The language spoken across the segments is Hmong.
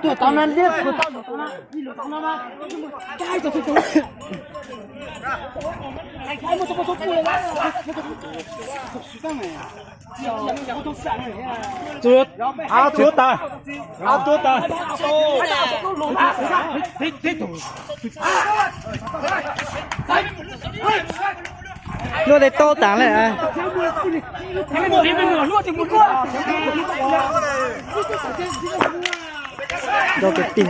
Tuaj tau na liab, tuaj tau na. Tuaj tas, tuaj tas. Luaj tej tauj taag le. Rau kev tig.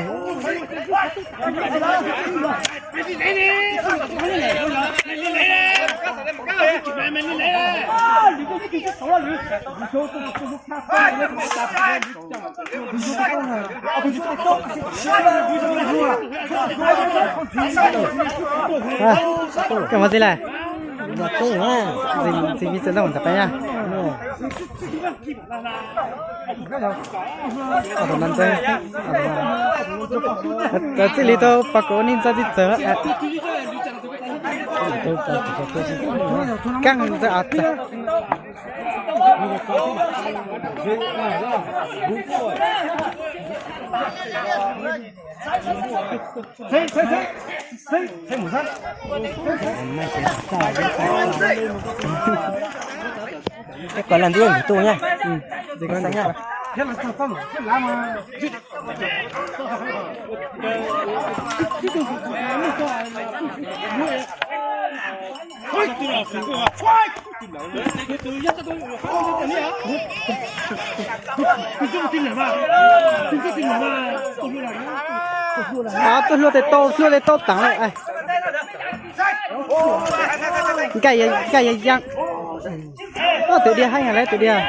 Koj mos txiv lawm? Txiv, txiv txawm ntaj ntawm peb na. Txij li tau pas kom ua neej ntxawg txij txawg. Kaaj ntawd av txag. Koj lam ntub tus nyaj. Tuaj hlua tes tau, hlua tes tau taag le. Nkaij, nkaij ya yaaj. Tus diav heev le tus diav.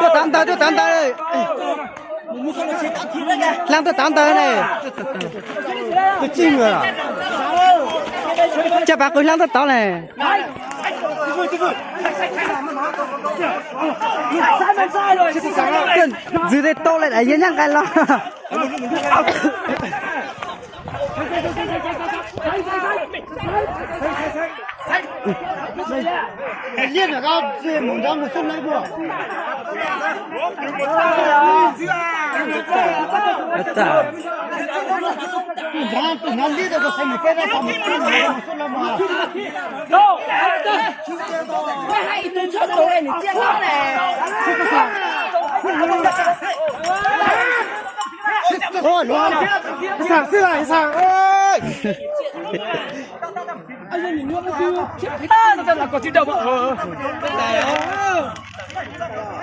Tuaj tav ntawd, tuaj tav ntawd. Hlaab tuaj tav ntawd ne. Caj pav qws hlaab tuaj tod ne. Ntxwv tej tau le, yog nyob nqes los.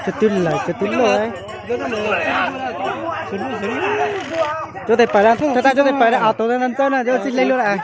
Cov twb lawm, cov twb loj. Cov tes pais, thaj tag cov tes pais av tau ntxawg na, cov txij le lug lawm.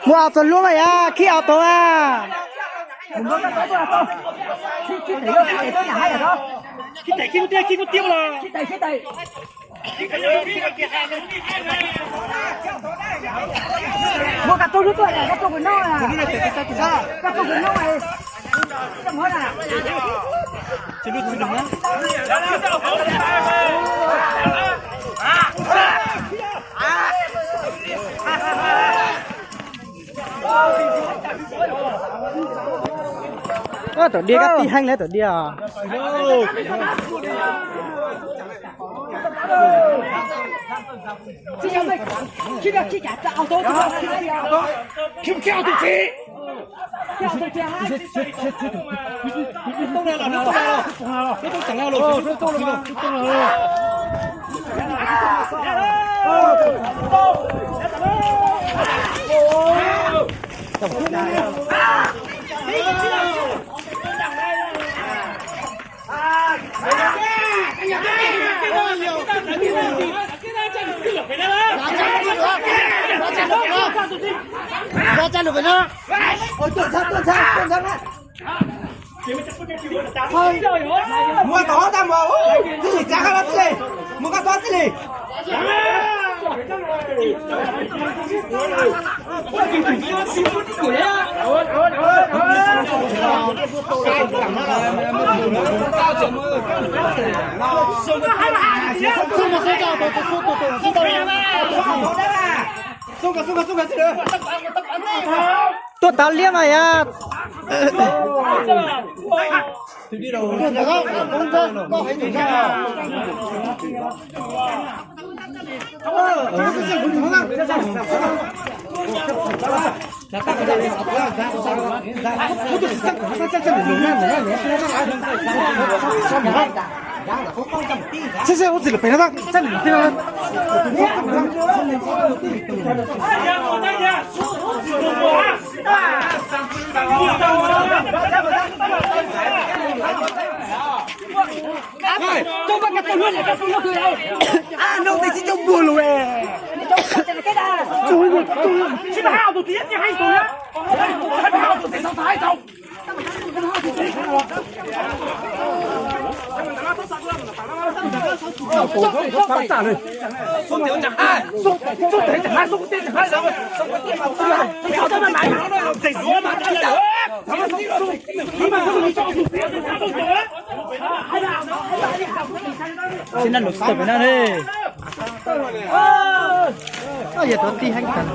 Muaj txog luab mas yog khib au tau a. Muab koj tub hlub tuaj, koj tub kuv noj, koj tub kuv noj. Ua, tam diaj kab tij heev li tam diaj. Muaj tod tag mus, txij li tsav koj txij li, muaj koj tod txij li. Tuaj tau liab mas yog. Seb seb, ua txij lawm pem no. Nub tes tsis coj npuag lus. Tsis naj lus tawm pem na ne. Yog tuav tij heev tag.